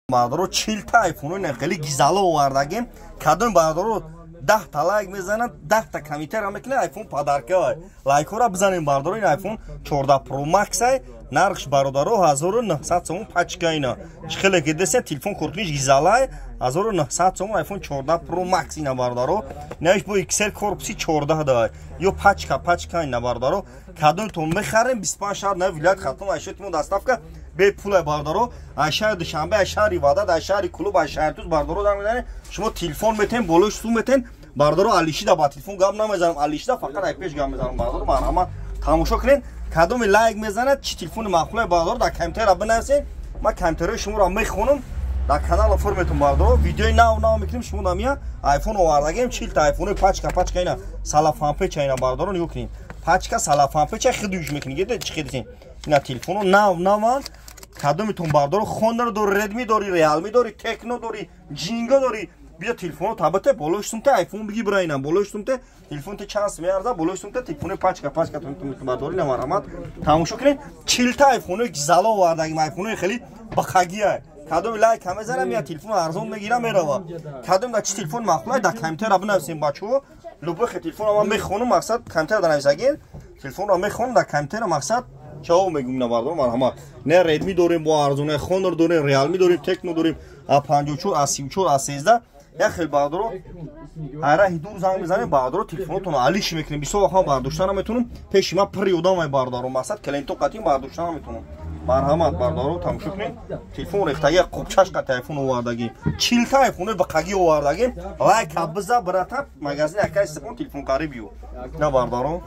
Бародаро, 40 та айфонои хеле гизало овардагем. Кадом бародаро 10 та лайк мезанад, 10 та комментария мекунад, айфон подарка. Лайкҳоро бизанем, бародаро. Ин айфон 14 Pro Max ай, нархш, бародаро, 1900 сомон пачка. Ина чӣ хеле ки десен, телефон коркуниш гизалай, 1900 сомон айфон 14 Pro Max. Ина, бародаро, инаиш бо XR корпуси 14 дай ё пачка пачка. Ина, бародаро, кадомтон мехарем, 25 шаҳр на вилоят Хатлон айшотимо доставка бепулай, бародаро. Ай шаҳри Душанбе, ай шаҳри Ваҳдат, ай шаҳри Кулоб, ай шаҳри Туз, бародаро, занг мезанед, шумо телефон метен, болои сум метен. Бародаро, алишида ба телефон гап намезанам, алишида фақат ай пеш гап мезанам. Бародаро, марҳамат, тамошо кунед. Кадоми лайк мезанад, чӣ телефони маъқулай, бародаро, дар комментария бинависед, ман комментарияи шуморо мехонам, дар канал форметон. Бародаро, видеои нав нав мекунем. Шумо дамия айфон овардагем, 40 та айфонои пачка пачка. Ина салафанпеча, ина, бародаро, нигоҳ кунед, пачка салафанпеча, хидуш мекунед, чӣ хидисен. Ина телефоно нав наванд. Кадомитон, бародаро, Хонор дори, Редми дори, Реалми дори, Текно дори, Ҷинго дори, бия телефоно табате, болои сумте айфон биги бира. Ина болои сумте телефон те чанд меарза, болои сумте телефони пачка пачка. Бародари, ина марҳамат, тамошо кунед, 40 та айфонои гизало овардагим, айфонои хеле бақагия. Кадоми лайк мезанам, я телефон арзон мегирам, мерава. Кадом да чи телефон маъқулай, дар комментария бинависем, бачаҳо. Любой телефон ман мехонам, мақсад, комментария нависагин, телефонро мехонам, дар комментария, мақсад, чаво мегӯм. На, бардор, марҳамат, не Редми дорем бо арзона, Хонор дорем, Реалми дорем, Текно дорем, А54, А34, А13, як хел. Бардоро, айраҳи дур занг мезанем, бардоро, телефонотон алиш мекунем. Бисёр вақт ман бардошта наметонам, пеши ман пури одамай, бародаро, мақсад, клиенто қатъи бардошта наметонам. Марҳамат, бародаро, тамошо кунем, телефон рехтаги, қубчаш қати айфон овардагим, 40 та айфонои бақагӣ овардагим. Лайка биза, брата, магазин акай Сипон телефон қариб ю. На, бародаро.